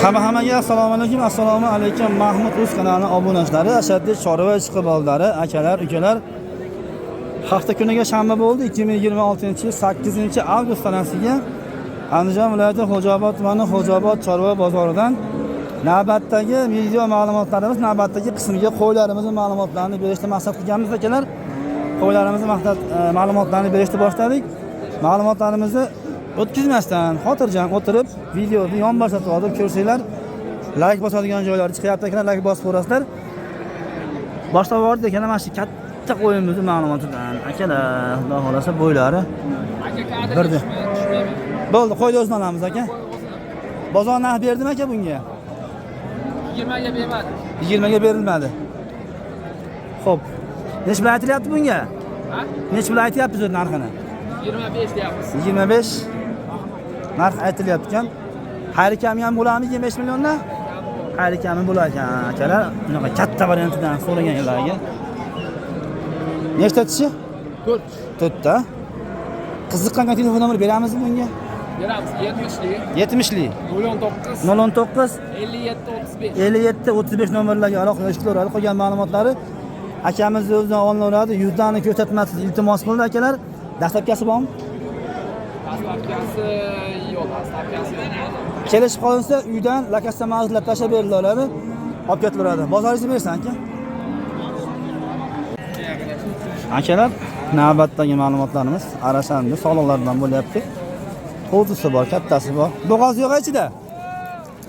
Hammaga assalomu alaykum, assalomu alaykum Mahmud Rus kanalining obunachilari, ashaddiy chorva ishqibollari, akalar, ukalar. Hafta kuniga shanba bo'ldi, 2026-yil 8-avgust sanasiga Andijon viloyati Xo'jaobod tumani Xo'jaobod chorva bozoridan navbatdagi video ma'lumotlarimiz, navbatdagi qismiga qo'ylarimizning ma'lumotlarini berishni maqsad qilganmiz akalar. Qo'ylarimizni maqsad ma'lumotlarini berishni boshladik. Ma'lumotlarimizni o'tkazmasdan xotirjam o'tirib videoni yonboshlatib olib ko'rsanglar, like bosadigan joylari chiqyapti akalar, like bosib ko'rasizlar. Boshlab yubordik ekan mana shu katta qo'yimizni ma'lumotidan akalar, xudo xolasa bo'ylari birda. Bo'ldi, qo'yni o'zini olamiz aka. Bozor narx berdimi aka bunga? 20 ga bermadi. 20 ga berilmadi. Xo'p. Necha pul aytilyapti bunga? Ha? Necha pul aytyapmiz o'zi narxini? 25 deyapmiz. 25 narx aytilyapti ekan. Xayri kami ham bo'ladimi 25 milliondan? Xayri kami bo'lar ekan akalar. Bunaqa katta variantidan so'raganlarga. Nechta tishi? 4. To'rtta. Qiziqqanga telefon nomer beramizmi bunga? Beramiz 70lik, 70lik 019 019 57 35. 57 35 nomerlarga aloqa qilaveradi. Qolgan ma'lumotlari akamiz o'zidan olinaveradi. Yuzlarni ko'rsatmaslik iltimos qildi akalar. Dastlabkasi bormi? Dastlabkasi yo'q, dastlabkasi yo'q. Kelishib qolinsa uydan lakasdan manzillab tashlab berilaveradi. Olib ketilaveradi. Bozoringizni bersin aka. Akalar, navbatdagi ma'lumotlarimiz Arashanni soliqlardan bo'lyapti. Qo'zisi bor, kattasi bor. Bo'g'ozi yo'q ichida.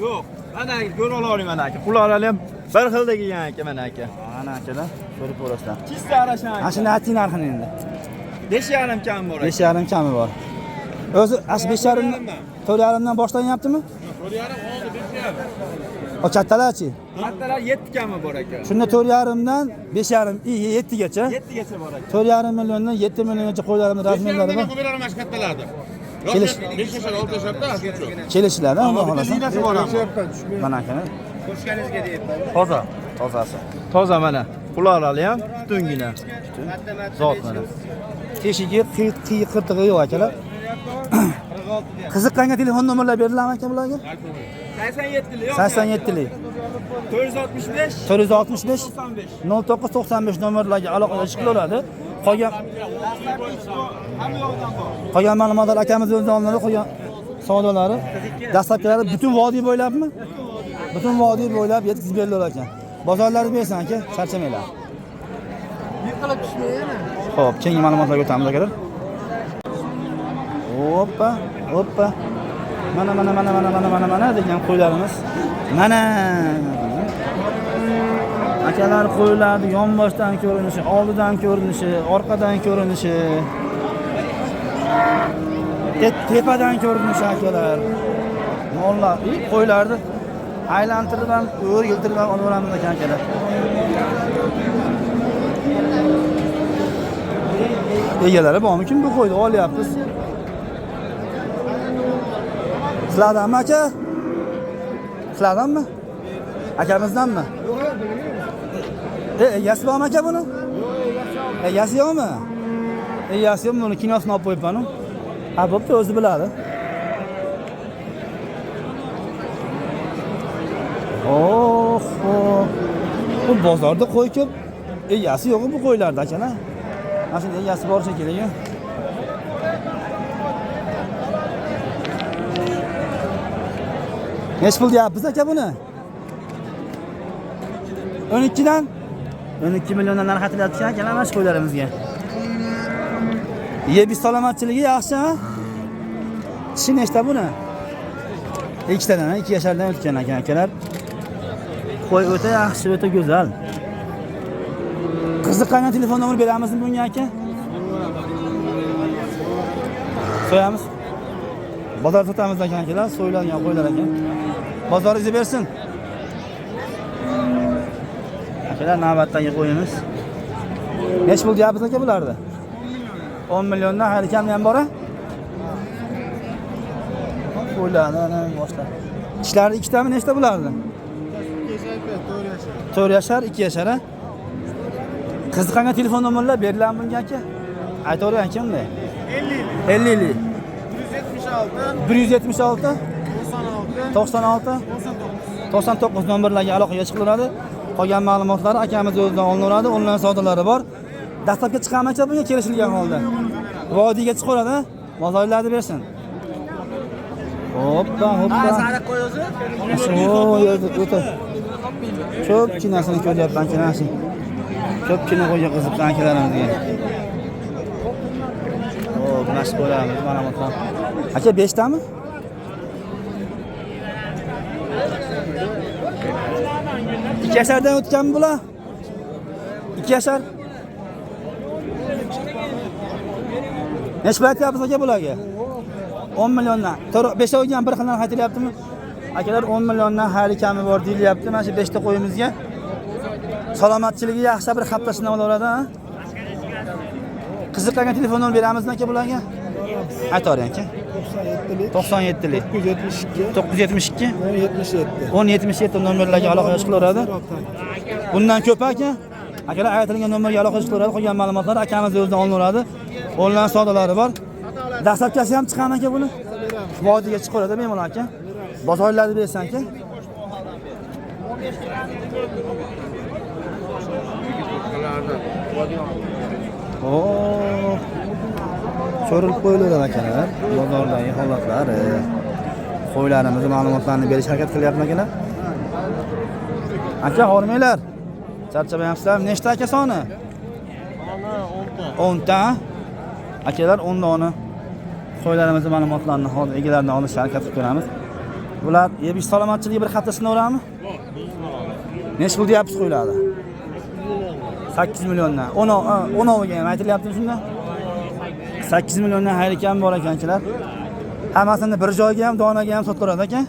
Yo'q, mana ko'ra olavering mana aka. Quloqlari ham bir xilda kelgan aka mana aka. Mana akalar, ko'rib ko'rasizlar. Чисто arashan Ana aka. shuni ayting narxini endi. 5,5 kam bor aka. 5,5 kami bor. O'zi ash 5,5 4,5 dan boshlanyaptimi? 4,5 oldi, 5,5. O kattalarchi? Kattalar 7 kami bor aka. Shunda 4,5 dan 5,5, 7 gacha. 7 gacha bor aka. 4,5 milliondan 7 milliongacha qo'ylarimiz razmerlari bor. Qo'yib beraman shu kattalarni. Kelish- 5 yashar, 6 yasharda shu. Kelishiladi, xudo xolasa. Ziynasi bor ham. Mana akalar, Toza. tozasi. Toza mana. Quloqlari ham butungina. Zot mana. Teshigi, qiy qirtig'i yo'q akalar. Qiziqqanga telefon nomerlar beriladimi aka bularga? 87lik. 87lik 465 465 95. 0995 nomerlarga aloqaga chiqilaveradi. Qolgan Hamma yoqdan bor. Qolgan ma'lumotlar akamiz o'zidan olinadi, qolgan savdolari, dastlabkilari butun vodiy bo'ylabmi? Butun vodiy bo'ylab yetkazib berilar ekan. Bozorlarni bersin aka, charchamanglar. Xo'p, keyingi ma'lumotlarga o'tamiz akalar. Hoppa, hoppa. Mana mana mana mana mana mana mana degan qo'ylarimiz. Mana. Akalar qo'ylarni yonboshdan ko'rinishi, oldidan ko'rinishi, orqadan ko'rinishi. Tepadan ko'rinishi akalar. Mollar, qo'ylarni aylantirib ham, o'rgiltirib ham olaveramiz ekan akalar. Egalari bormikin bu qo'yni olyapmiz. Sizlardanmi aka? Sizlardanmi? Akamizdanmi? Egasi bormi aka buni? Egasi yo'qmi? Egasi yo'q, buni kinosini olib qo'yibman. Ha, bo'pti, o'zi biladi. Oh, oh. Bu bozorda qo'y ko'p. Egasi yo'q bu qo'ylarda akalar. Mana shuni egasi bor shekilli. Nechi pul deyapmiz aka buni? 12 dan 12 milliondan narx aytilyapti akalar mana shu qo'ylarimizga. Yeb salomatchiligi yaxshi, ha? Tishi nechta buni? Ikkitadan, ha? 2 yashardan o'tgan ekan akalar. Qo'y o'ta yaxshi, o'ta go'zal. Qiziqqangan telefon nomer beramizmi bunga aka? So'yamiz. Bozor sotamiz ekan akalar, so'yiladigan qo'ylar ekan. Bozoringizni bersin. Akalar, navbatdagi qo'yimiz. Nechi pul deyapmiz aka bularni? 10 milliondan hali kami ham bor a? Qo'ylarni ana boshlab. Tishlari ikkitami, nechta bularni? 4 yashar, 2 yashar a? Qiziqqanga telefon nomerlar beriladimi bunga aka? Aytavering aka unday. 50 50 176 176 96 99 nomerlarga aloqaga chiqilaveradi. Qolgan ma'lumotlar akamiz o'zidan olinaveradi. Onlayn savdolari bor. Dastlabki chiqami aka bunga kelishilgan holda. Vodiyga chiqaveradi, bozorlarni bersin. Hoppa, hoppa. O'ta. Ko'pginasini ko'ryapman, kinasi. Ko'pgina qo'yga qiziqqan akalarimizga. Xo'p, nasib bo'lamiz ma'lumotlar. Aka 5 tami? 2 yashardan o'tganmi bular? 2 yashar. Necha pul aytyapsiz aka bularga? 10 milliondan. 5 olgan bir xil narx aytilyaptimi? Akalar 10 milliondan hali kami bor deyilyapti. Mana shu 5 ta qo'yimizga. Salomatchiligi yaxshi bir haftasini olaveradi, ha? Qiziqqanga telefon nomer beramizmi aka bularga? Aytavering aka. 97lik 972 972 1077 nomerlarga aloqa chiqilaveradi. Bundan ko'p aka. Akalar aytilgan nomerga aloqa chiqilaveradi. Qolgan ma'lumotlar akamiz o'zidan olinaveradi. Onlayn savdolari bor. Dastlabkasi ham chiqami aka buni? Vodiyga chiqaveradi bemalol aka. Bozorlarni bersan aka. Oh. Ko'rilib qo'yiladi akalar. Bozordagi holatlari. Qo'ylarimizni ma'lumotlarini berish harakat qilyapman akalar. Aka hormanglar. Charchamayapsizlar. Nechta aka soni? 10 ta. Akalar 10 dona qo'ylarimizni ma'lumotlarini hozir egalaridan olishga harakat qilib ko'ramiz. Bular yeb ich salomatchiligi bir hafta sinaverami? Necha pul deyapsiz qo'ylarni? 8 milliondan. 10 oviga ham aytilyaptimi shunda? 8 milliondan xayri kam bor ekan akalar. Hammasini bir joyga ham, donaga ham sotilaveradi aka.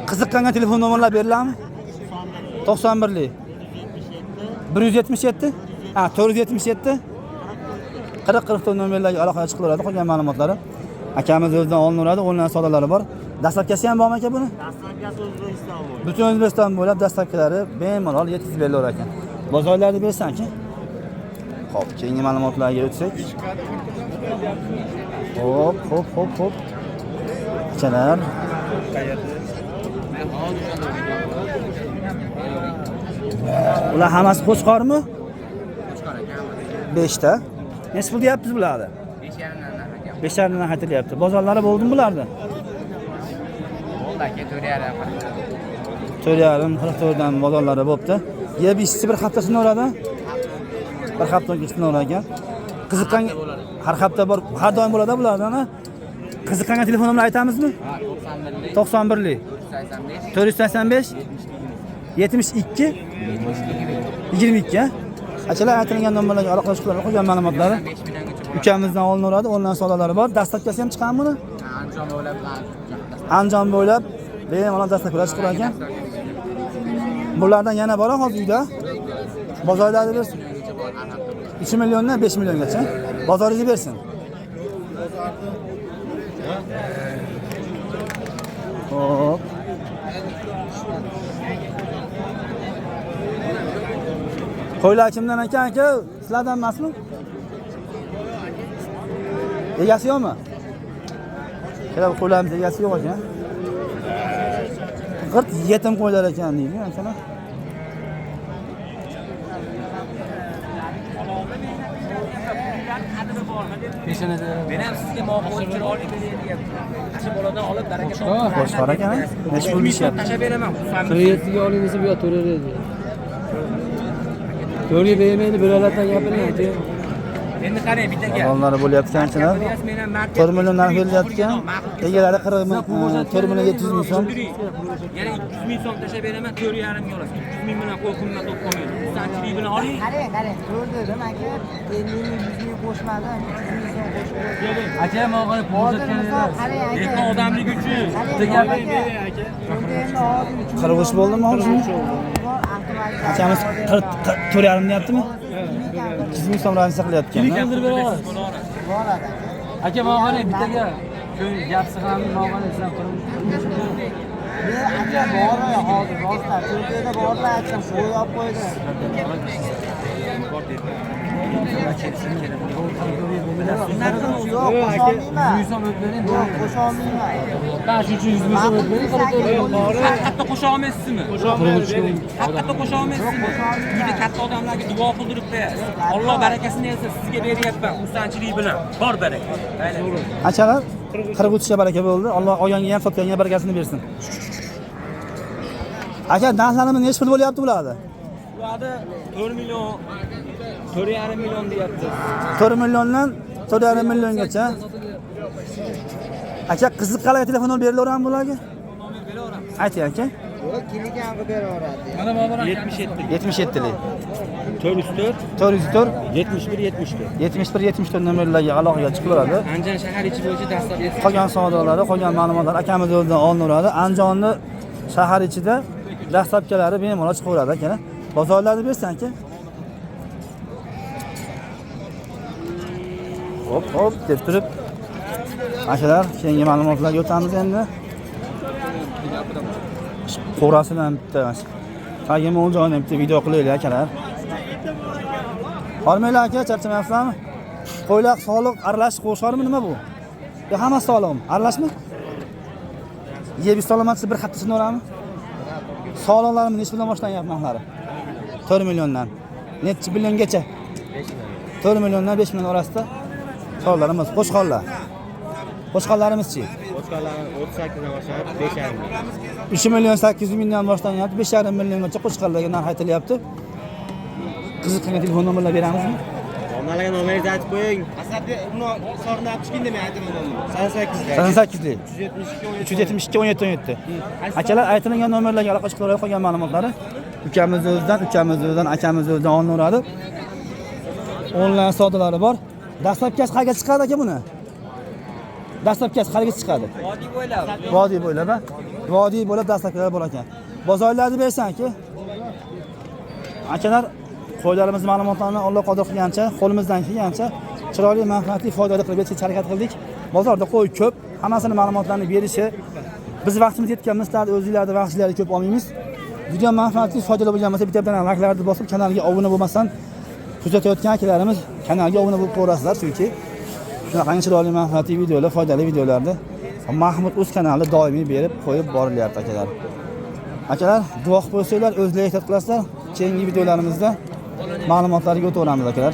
Qiziqqanga telefon nomerlar beriladimi? 91lik 177 ha 477 40 44 nomerlarga aloqaga chiqilaveradi. Qolgan ma'lumotlari akamiz o'zidan olinaveradi. Onlayn savdolari bor. Dastlabkasi ham bormi aka buni? Dastlabkasi O'zbekiston bo'ylab. Butun O'zbekiston bo'ylab dastlabkilari bemalol yetkazib berilaver ekan. Bozorlarni bersan aka. Xo'p, keyingi ma'lumotlarga o'tsak. Hop, hop, hop, hop. Akalar. Ular hammasi qo'chqormi? Qo'chqor aka. 5 ta. Necha pul deyapsiz bularni? 5,5 dan aka. 5,5 dan aytilyapti. Bozorlari bo'ldimi bularni? Bo'ldi aka, 4,5. 4,5 44 dan bozorlari bo'pti. Yeb ichsi bir hafta sinaveradi. Bir hafta sinaverar ekan. Qiziqqan har hafta bor, har doim bo'ladi bulardan, ha? Qiziqqanga telefon nomerini aytamizmi? Ha, 91lik 91lik 485 485 72 22 ha? Akalar aytilgan nomerlarga aloqa chiqiladi. Qolgan ma'lumotlari 5 milliongacha bo'ladi. ukamizdan olinaveradi. Onlayn savdolari bor. Dastlabkasi ham chiqadimi buni? Andijon bo'ylab Andijon bo'ylab bemalol dastlabkilar chiqar ekan. Bulardan yana bor hozir uyda. Bozorlarda bersin. 3 milliondan 5 milliongacha. Bozoringizni bersin. Hop. Qo'ylar kimdan ekan aka? Sizlardan emasmi? Egasi yo'qmi? Kelar qo'ylarimiz egasi yo'q ekan. G'irt yetim qo'ylar ekan deydi akalar. Men ham sizga ma'qul chiroyli beray deyapman. Shu boladan olib baraka toping. Qo'chqor ekan. Necha pul deyishyapti? Tashlab beraman. 47 ga oling desa bu yoq to'laydi. To'rga bermaydi, birodarlar gapiring. Endi qarang bitta gap. Odamlar bo'lyapti akalar. Men ham markaz 4 million narx berilyapti. Egalari 40 ming, 4 million 700 ming so'm. Yana 200 ming so'm tashlab beraman, 4,5 ga olasiz. 200 ming bilan qo'y qimmat bo'lib qolmaydi. Xursandchilik bilan oling. Qarang, qarang, to'rt dedim aka, 50 ming, 100 ming qo'shmadim, 300 ming so'm qo'shib. Aka, men Hozir misol qarang aka. Dehqon odamlik uchun. Bitta gap aka. Endi hozir 43 bo'ldimi hozir? Akamiz 44,5 deyaptimi? 200 ming so'm razniца qilyapti. Kimdir bera olasiz. Aka, men qarang bitta gap. Gap sig'amni men sizlar qilib. Men aka bor hozir rostdan Turkiyada borlar aytsam qo'y olib qo'ydi. Yo'q, qo'sholmayman. 100 so'm o'tib bering. Yo'q, qo'sholmayman. Ben shu uchun 100 ming so'm o'tib bering. Haqiqatda qo'sha olmaysizmi? Haqiqatda qo'sha olmaysizmi? Uyda katta odamlarga duo qildirib qo'yasiz. Alloh barakasini bersin, sizga beryapman xursandchilik bilan. Bor baraka. Akalar 43 ga baraka bo'ldi. Alloh olganga ham sotganga ham barakasini bersin. Aka, narxlarimiz nechi pul bo'lyapti bularni? Bularni 4 million, 4,5 million deyapti. 4 milliondan 4,5 milliongacha. Aka, qiziqqanlarga telefon nomer berilaverami bularga? Ayting aka. Yo'q, kilogram qilib beraveradi. Mana Bobur aka. 77 77lik. 404 404 71 74. 71 74 nomerlarga aloqaga chiqilaveradi. Andijon shahar ichi bo'yicha dastlab Qolgan savdolari, qolgan ma'lumotlar akamiz o'zidan olinaveradi. Andijonni shahar ichida dastlabkalari bemalol chiqaveradi aka. Bozorlarni bersan aka. Hop hop deb turib akalar keyingi ma'lumotlarga o'tamiz endi. Qo'rasidan bitta tagi mo'l joyini bitta video qilaylik akalar. Hormanglar aka, charchamayapsizlarmi? Qo'ylar soliq aralash qo'sharmi nima bu? Yo hammasi soliqmi? Aralashmi? Yeb salomatsi bir hafta sinaverami? Soliqlarimiz necha puldan boshlanyapti narxlari? 4 milliondan. Necha milliongacha? 4 milliondan 5 million orasida soliqlarimiz, qo'chqorlar. Qo'chqorlarimizchi? Qo'chqorlarimiz 38 dan boshlab 5,5. 3 million 800 mingdan boshlanyapti, 5,5 milliongacha qo'chqorlarga narx aytilyapti. Qiziqqanga telefon nomerlar beramizmi? Domlalarga nomeringizni aytib qo'ying. Asadbek, uni sorini olib chiqing demay aytaman nomerini. 88 88lik. 372 372 17 17. Akalar aytilgan nomerlarga aloqa chiqib qolgan ma'lumotlari ukamiz o'zidan, ukamiz o'zidan, akamiz o'zidan olinaveradi. Onlayn savdolari bor. Dastlabkasi qayerga chiqadi aka buni? Dastlabkasi qayerga chiqadi? Vodiy bo'ylab. Vodiy bo'ylab, ha? Vodiy bo'ylab dastlabkalar bor ekan. Bozorlarni bersan aka. Akalar, qo'ylarimiz ma'lumotlarini Alloh qodir qilgancha, qo'limizdan kelgancha chiroyli, manfaatli, foydali qilib berishga harakat qildik. Bozorda qo'y ko'p, hammasini ma'lumotlarni berishi biz vaqtimiz yetganmiz, sizlar o'zingizlarni vaqtinglarni ko'p olmaymiz. Video manfaatli, foydali bo'lgan bo'lsa, bitta-bittadan layklarni bosib, kanalga obuna bo'lmasdan kuzatayotgan akalarimiz kanalga obuna bo'lib ko'rasizlar, chunki shunaqangi chiroyli, manfaatli videolar, foydali videolarni Mahmud Uz kanali doimiy berib qo'yib borilyapti akalar. Akalar, duo qilib qo'ysanglar, o'zlari ehtiyot qilasizlar. Keyingi videolarimizda ma'lumotlarga o'taveramiz akalar.